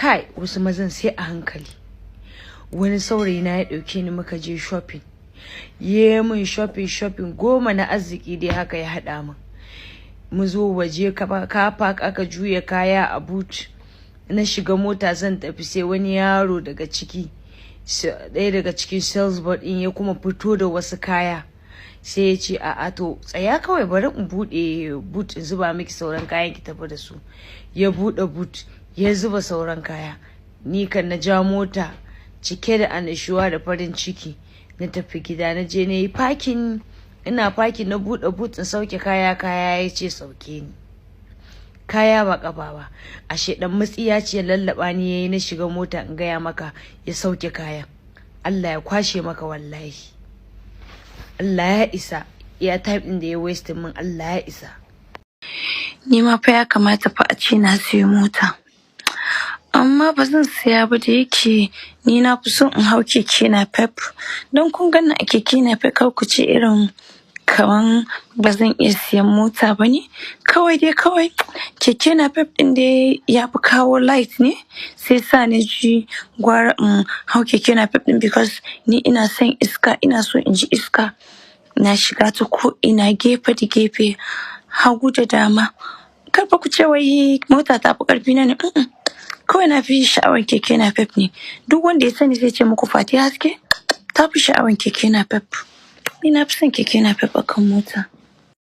Kai, wasu mazan sai a hankali. Wani saurayi na ya ɗauke ni muka je shopping. Ya min shopping, shopping 10 na arziki dai haka ya haɗa min. Mu zo waje car park, aka juya kaya a boot. Na shiga mota zan tafi, sai wani yaro daga ciki, ɗaya daga cikin sales boy ɗin, ya kuma fito da wasu kaya. Sai ya ce, "A'a, to tsaya kawai, bari in buɗe boot in zuba miki sauran kayan ki tafi da su." Ya buɗe boot ya zuba sauran kaya. Ni kan na ja mota cike da annashuwa da farin ciki na tafi gida. Na je na yi parking. Ina parking na buɗe boot in sauke kaya. Kaya ya ce sauke ni, kaya ba kafa ba. Ashe dan matsiya ce, lallaba ni yayi na shiga mota. In gaya maka, ya sauke kayan. Allah ya kwashe maka wallahi. Allah ya isa iya time din da ya waste min. Allah ya isa. Ni ma fa ya kamata fa a ce na siyo mota. Amma ba zan siya ba, da yake ni na fi so in hau keke napep. Don kun ganni a keke napep, kar ku ce irin kaman ba zan iya siyan mota ba ne. Kawai dai kawai keke napep ɗin dai ya fi kawo light ne. Sai sa na ji gwara in hau keke napep ɗin, because ni ina son iska, ina so in ji iska na shiga ta ko ina, gefe da gefe, hagu da dama. Kar fa ku ce wai mota ta fi ƙarfi na ne. Kawai na fi sha'awar keke napep ne. Duk wanda ya sani zai ce muku Fati Haske ta fi sha'awar keke napep. Ni na fi son keke napep akan mota.